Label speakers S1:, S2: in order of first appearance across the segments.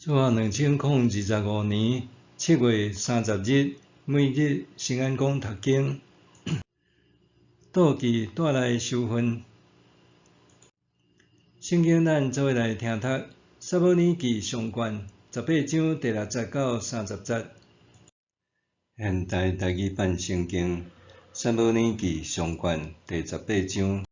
S1: 主後2025年7月30日，每日聖安講讀經，妒忌帶來仇恨。聖經咱做伙來聽讀《撒母耳記上卷》18章第6節到30節。現代台語版聖經《撒母耳記上卷》第十八章。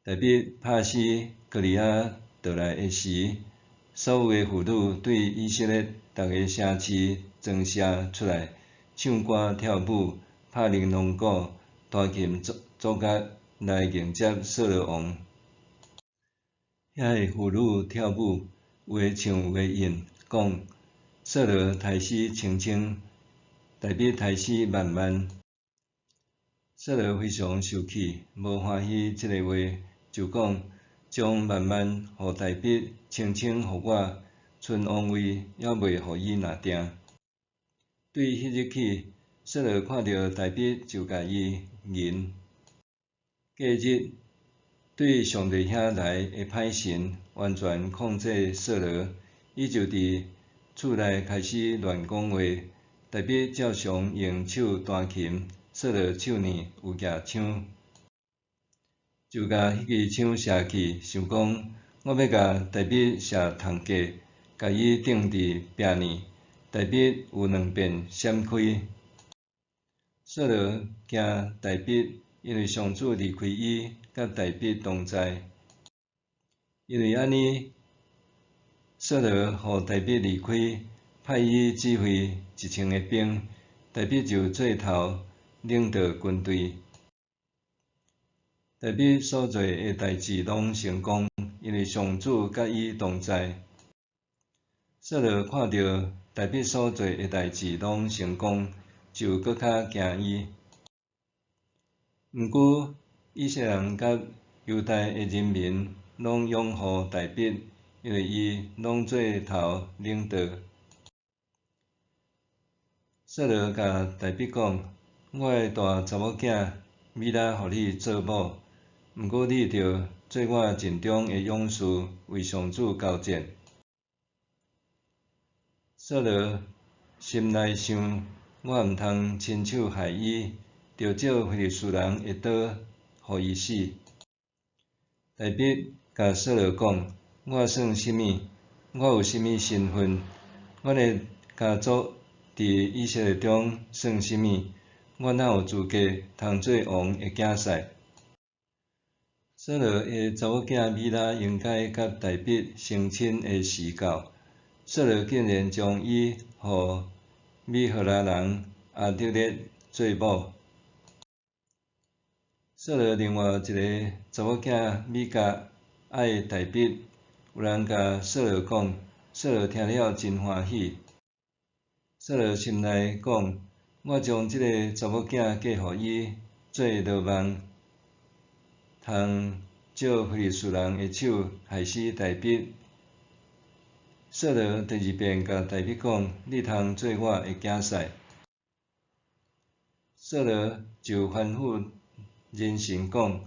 S1: 大衛拍死歌利亞倒來的時，所有的婦女對以色列逐个城市莊舍出來，唱歌跳舞，拍鈴鐺鼓，彈琴作樂來迎接掃羅王。遐个婦女跳舞，有的唱，有的應，講：掃羅刣死千千，大衛刣死萬萬。掃羅非常受氣，無歡喜這个話，就講：將萬萬予大衛，千千予我，賰王位猶未予伊拿定。對彼日起，掃羅看著大衛就共伊憎。隔日，對上帝遐來的歹神完全控制掃羅，伊就佇厝內開始亂講話。大衛照常用手彈琴，掃羅手呢有舉槍，就共彼支槍射去，想講：我欲共大衛射蟲過，共伊釘佇壁呢。大衛有兩遍閃開。掃羅驚大衛，因為上主離開伊，佮大衛同在。因為按呢，掃羅予大衛離開，派伊指揮1000个兵，大衛就做頭領導軍隊。大衛所做的代誌攏成功，因為上主佮伊同在。掃羅看著大衛所做的代誌攏成功，就閣較驚伊。毋過，以色列人佮猶大的人民攏擁護大衛，因為伊攏做頭領導。掃羅共大衛講：我的大查某囝米拉予你做某，毋過你著做我陣中的勇士，為上主交戰。掃羅心內想：我毋通親手害伊，著借非利士人的刀予伊死。大衛共掃羅講：我算啥物？我有啥物身份？阮的家族佇以色列中算啥物？我哪有資格通做王的囝婿？掃羅的查某囝米拉應該佮大衛成親的時到，掃羅竟然將伊予米何拉人亞底列做某。掃羅另外一个查某囝米甲愛大衛，有人共掃羅講，掃羅聽了真歡喜。掃羅心內講：我將這个查某囝嫁予伊做羅網，通借非利士人的手害死大衛。掃羅第二遍共大衛講：你通做我的囝婿。掃羅就吩咐人臣講：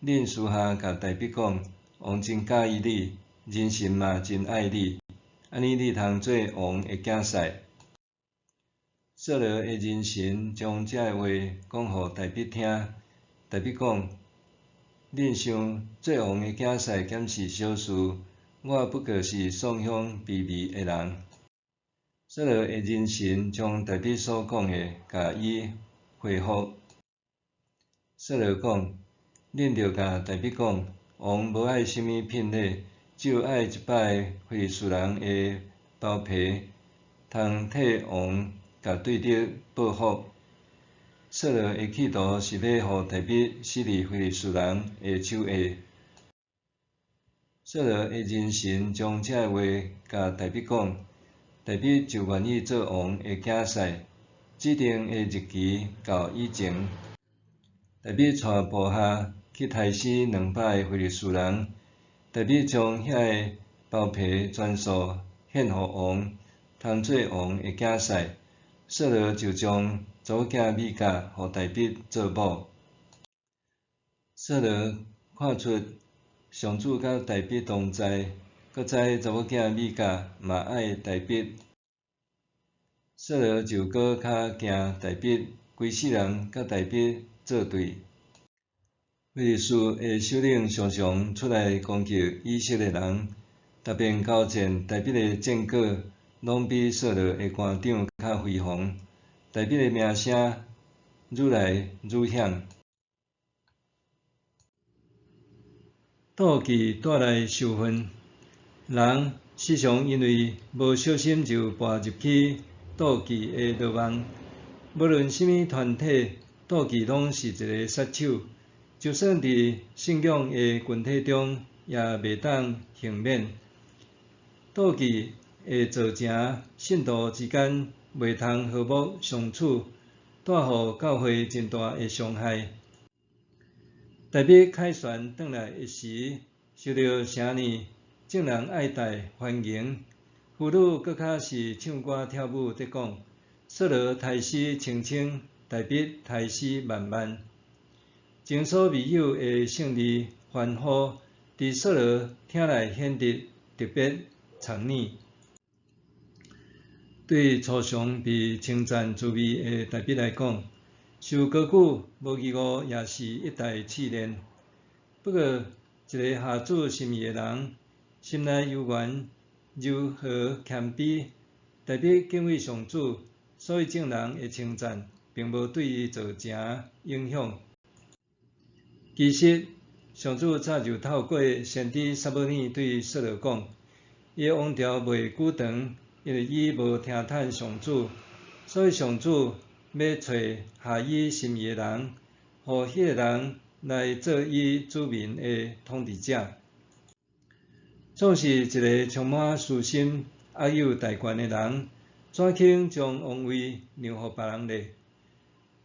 S1: 恁私下共大衛講，王真喜歡你，人臣嘛真愛你，按呢你通做王的囝婿。掃羅的人臣將這个話講予大衛聽，大衛講：恁想做王的囝婿敢是小事？我不過是喪鄉卑微的人。掃羅的人臣將大衛所講的共伊回覆。掃羅講：恁著共大衛講，王無愛啥物聘禮，只有愛100个非利士人的包皮，通替王共對敵報復。掃羅的企圖是欲予大衛死佇非利士人的手下。掃羅的人臣將這个話共大衛講，大衛就願意做王的囝婿，指定的日期到以前。大衛帶部下去刣死200个非利士人，大衛將遐个包皮全數獻予王，通做王的囝婿。掃羅就將查某囝米甲予大衛做某。掃羅看出上主佮大衛同在，閣知查某囝米甲嘛愛大衛。掃羅就閣較驚大衛，規世人佮大衛做對。非利士的首領常常出來攻擊以色列人，逐遍交戰，大衛的戰果攏比掃羅的官長較輝煌。大衛的名聲愈來愈響。妒忌帶來仇恨，人時常因為無小心就跋入去妒忌的羅網。無論啥物團體，妒忌攏是一个殺手。就算佇信仰的群體中，也袂當幸免。妒忌會造成信徒之間袂通和睦相處，帶予教會真大的傷害。大衛凱旋轉來的時，受著城內眾人愛戴歡迎。婦女閣較是唱歌跳舞，佇講：掃羅刣死千千，大衛刣死萬萬。前所未有的勝利歡呼，佇掃羅聽來顯得特別殘忍。對初嘗被稱讚滋味的大衛來講，受高舉無疑誤也是一大試煉。不過，一个合主心意的人，心內猶原柔和謙卑，大衛敬畏上主，所以眾人的稱讚並無對伊造成影響。其實，上主早就透過先知撒母耳對掃羅講，伊的王朝袂久長，因為伊無聽趁上主，所以上主欲揣合伊心意的人，予彼个人來做伊子民的統治者。總是一个充滿私心、握有大權的人，怎肯將王位讓予別人呢？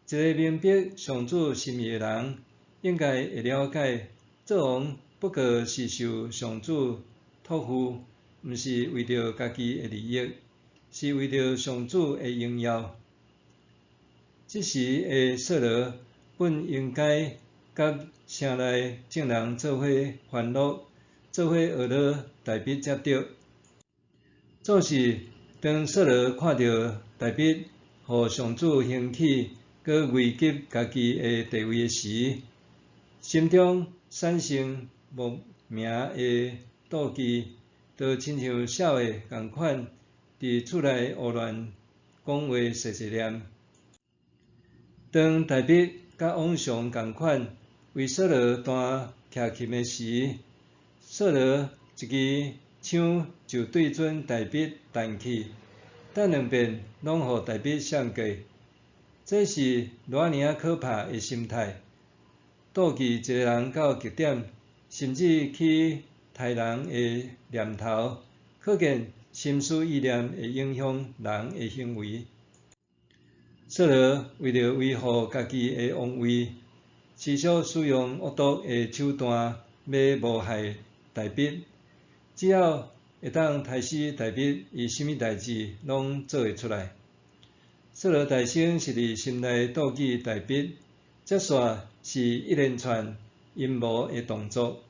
S1: 一个明白上主心意的人，應該會了解，做王不過是受上主託付，毋是為著家己的利益，是為著上主的榮耀。這時的掃羅本應該佮城內眾人做伙歡樂，做伙學樂大衛才對。總是當掃羅看著大衛予上主興起，閣危及家己的地位的時，心中產生莫名的妒忌，就親像痟的仝款，佇厝內胡亂講話碎碎念。當大衛佮往常仝款為掃羅彈徛琴的時，掃羅一支槍就對準大衛彈去，彈兩遍攏予大衛閃過。這是偌爾仔可怕的心態！妒忌一個人到極點，甚至起刣人的念頭，可見心思意念會影響人的行為。掃羅為著維護家己的王位，持續使用惡毒的手段欲謀害大衛。只要會當刣死大衛，伊啥物代誌攏做會出來。掃羅大聲是佇心內妒忌大衛，接紲是一連串陰謀的動作。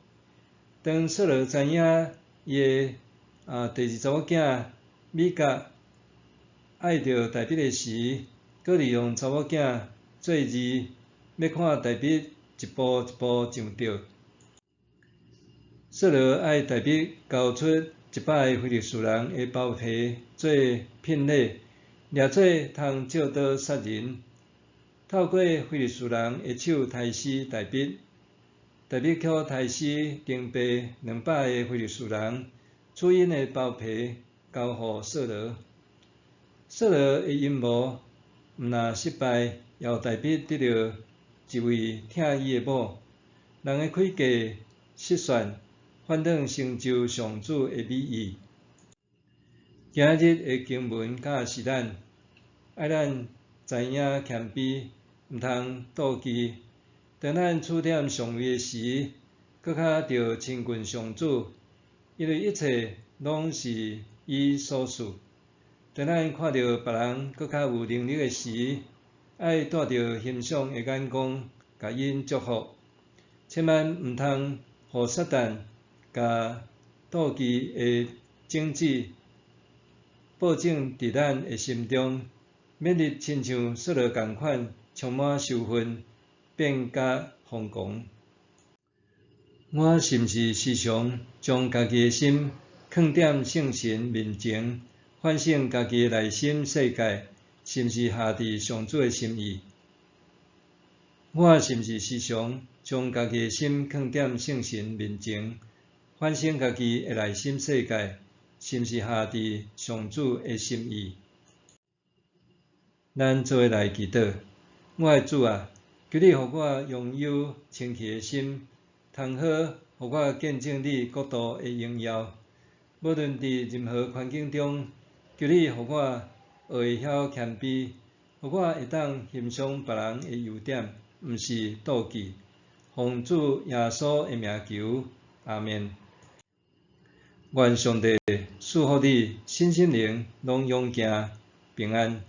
S1: 當掃羅知影伊的第二查某囝米甲愛著大衛的時，閣利用查某囝做餌，欲看大衛一步一步上吊。掃羅愛大衛交出100个非利士人的包皮做聘禮，掠做通借刀殺人，透過非利士人的手刣死大衛。大衛卻刣死兵備200个非利士人，取𪜶的包皮交予掃羅。掃羅的陰謀毋但失敗，也予大衛得著一位疼伊的某。人的詭計失算，反轉成就上主的美意。今日的經文教示咱，愛咱知影謙卑，毋通妒忌。當咱處踮上位的時，閣較著親近上主，因為一切攏是伊所賜。當咱看著別人閣較有能力的時，愛帶著欣賞的眼光，共𪜶祝福。千萬毋通予撒旦共妒忌的種子播種佇咱的心中，免得親像掃羅仝款充滿仇恨，變甲瘋狂。我是毋是時常將家己的心囥踮聖神面前，反省家己的內心世界，是毋是合佇上主的心意？我是毋是時常將家己的心囥踮聖神面前，反省家己的內心世界，是毋是合佇上主的心意？咱做伙來祈禱。我的主啊，求你予我擁有清氣的心，通好予我見證你國度的榮耀。無論佇任何環境中，求你予我學會曉謙卑，予我會當欣賞別人的優點，毋是妒忌。奉主耶穌的名求，阿們。願上帝賜福你，身心靈攏勇健平安。